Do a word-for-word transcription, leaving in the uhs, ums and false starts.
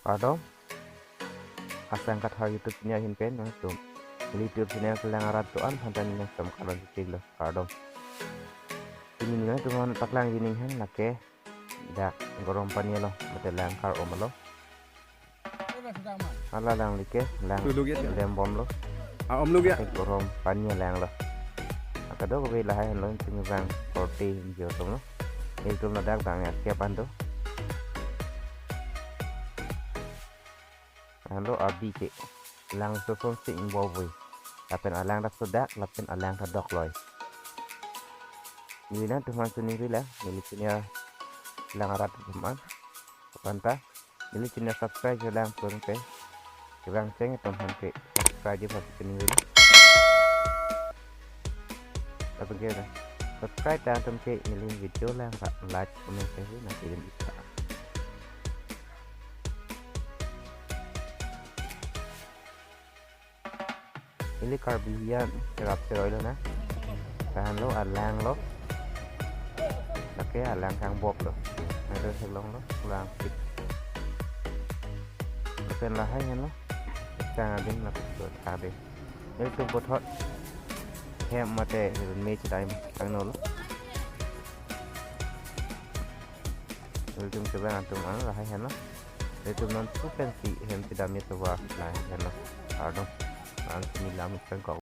Kardom. Asang Kathar YouTube channel ahin pen nangtum YouTube channel kelang arat do-an aphan ta nangtum kardom chiklo, kardom. Pini nangtum aphan paklang jining hang lake dak gorom pani lo, mate lang kar-om lo. Hala lang like, lang Tuluk ya, ya. Lem bom lo. Ah, om luk ya. Lake gorom pani lang lo. Akado ko be lahai henlo, chini bang korte injo tum lo. Nelitum ladak bang ya, siap anto. Henlo abi ke. Lang susun si ingbo bui. Lapen alang dak sudak, lapen alang ta dok loi. Neli nangtum aphan suningri lang, neli channel lang arat do-an. Apanta, neli channel subscribe jo lang pun ke. Kevang cheng atum aphan ke subscribe ji pasi channel neli. Lapen ke na subscribe ta atum ke neli video lang ra like comment share nangkirim ita. Ili Karbi hiyan cherap cheroi lo na. Tahan lo alang lo. Lake alang kang bok lo. Nado theklong lo, lang pit. Lapen lahai henlo. Chang abin lo, lo thade. Nelitum puthot hem mate me chedam tangno lo. Nelitum kevang atum an lahai henlo. Nelitum non pu pensi hem chedam me tovar lahai henlo. Kardom. An sini lam pen kok.